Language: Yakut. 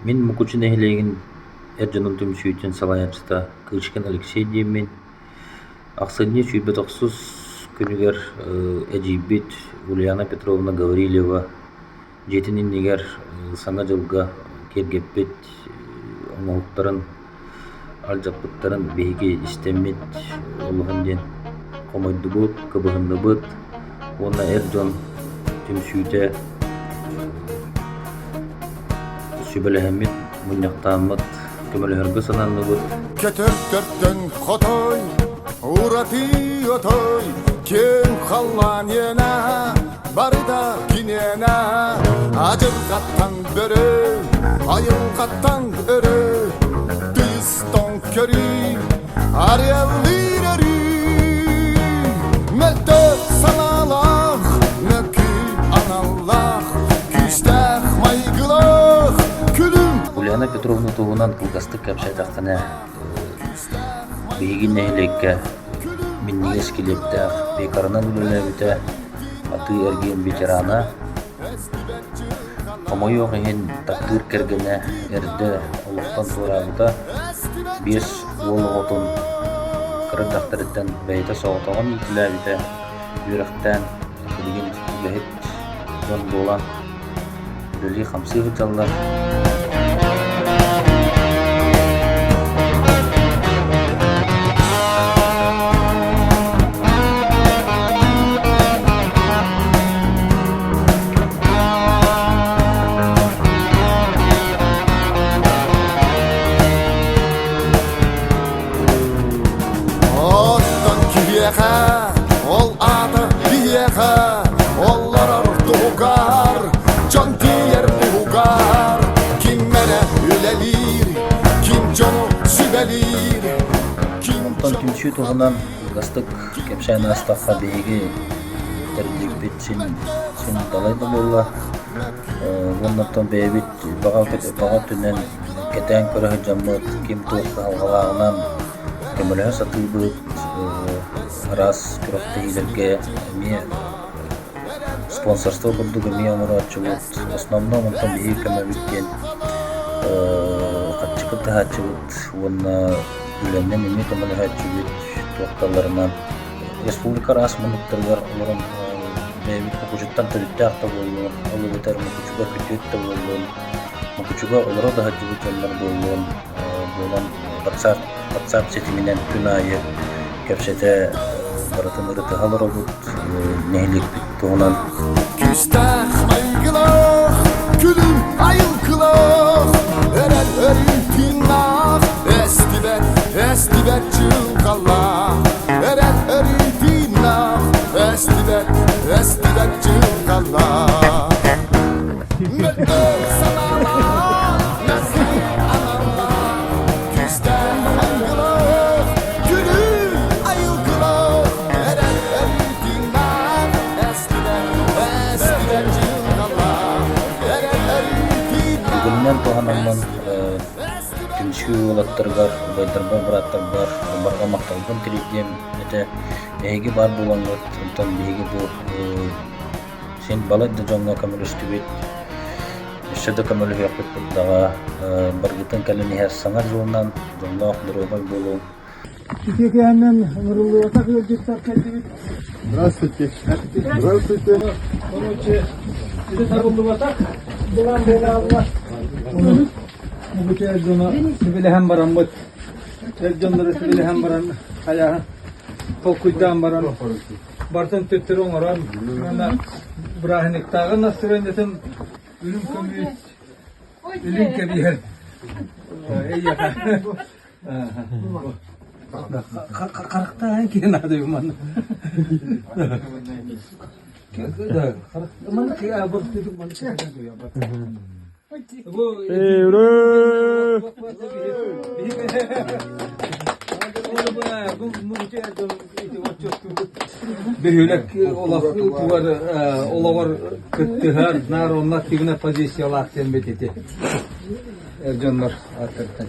Мин Мукучу нэһилиэгин эр дьонун түмсүүтүн салайааччыта Кычкин Алексей диэммин. Ахсынньы 29 күнүгэр эдьиийбит Ульяна Петровна Гаврильева дьиэтин иннигэр Саҥа дьылга киэргэппит оҥоһуктарын алдьаппыттарын биһиги истэммит олуһун диэн хомойдубут, кыбыһынныбыт уонна эр дьон түмсүүтэ сүбэлэһэммит, мунньахтааммыт көмөлөһөргө сананныбыт. Көтөртөртөн хотой, ураты отой, киэҥ халлаан иэнэ, барыта киниэнэ, адьырҕаттан бөрө, айылҕаттан өрө, тыйыс тоҥ көрүү, арыаллыыр өрүү, мөлтөх санаалаах, мөкү аналлаах, күүстээх майгылаах, күлүм Ульяна Петровна туһунан кылгастык кэпсээтэххинэ, биһиги нэһилиэккэ минньигэс килиэптээх пекарынан үлэлээбитэ, атыы-эргиэн ветерана, хомойуох иһин таптыыр кэргэнэ эрдэ олохтон туораабыта, 5 уол оҕотун кыра дьахтарыттан бэйэтэ соҕотоҕун иитилээбитэ, үөрэхтээн билигин үлэһит дьон буолан үлэлии-хамсыы сылдьаллар. Оттон киһиэхэ, ол аата биһиэхэ, олорор туһугар, дьон тиийэр уһугар, ким эрэ үлэлиир, ким дьону сүбэлиир, ким Оттон түмсүү туһунан кылгастык кэпсээн аастахха биһиги тэриллибиппит син син балай да буолла. Уонна оттон бэйэбит баҕа баҕа өттүнэн кэтээн көрө сылдьаммыт, ким туох кыһалҕалааҕынан көмөлөһө сатыыбыт, араас күрэхтэһиилэргэ эмиэ спонсорство курдук эмиэ оҥорооччубут. В основном онтон биһиги көмөбүт диэн харчы кыттыһааччыбыт уонна үлэнэн эмиэ көмөлөһөөччүбүт туох кыалларынан. Республика араас муннуктарыгар олорон бэйэбит Мукучуттан төрүттээх да буоллун, ол эбэтэр Мукучуга күтүөт да буоллун, Мукучуга олоро да сылдьыбыт дьоннор буоллун, буолан WhatsApp, WhatsApp ситиминэн күн аайы кэпсэтэ барытын ырытыһа олоробут нэһилиэкпит туһунан. Күүстээх майгылаах, күлүм айылгылаах, эрэл өрүү тыыннаах, эстибэт, эстибэт дьылҕалаах, эрэл өрүү тыыннаах, эстибэт, эстибэт дьылҕалаах. Мөлтөх санаалаах, мөкү аналлаах, күүстээх майгылаах, күлүм айылгылаах, эрэл өрүү тыыннаах, эстибэт, эстибэт дьылҕалаах, эрэл өрүү тыыннаах, Бүгүнүнэн туһанаммын түмсүү уолаттарыгар, убайдарбар, бырааттарбар барҕа махталбын тириэрдиэм этэ. Эһиги баар буолаҥҥыт, онтон биһиги бу син балай да дьоҥҥо көмөлөстүбүт, өссө да көмөлөһүөхпүт турдаҕа. Баргытын кэлэн иһэр Саҥа дьылынан дьоллоох, доруобай буолуҥ. Ити кээннэн ыҥырыллыбатах ыалдьыттар кэллибит. Здравствуйте. Здравствуйте. Короче, ити табыллыбатах былаан буолаалла. Ону Мукучу эр дьоно сүбэлэһэн бараммыт, эр дьоннору сүбэлэһэн баран, хайаһын толкуйдаан баран, барытын төттөрү оҥорон, уонна бырааһынньыктааҕы настырыанньатын үрүҥ көмүс илин кэбиһэр эйиэхэ харахтаан киһи наада манна Бөһүөлэк олохтугар олоҕор кыттыһар, наар онно активнай позициялаах диэн бит ити эр дьоннор ааттарыттан.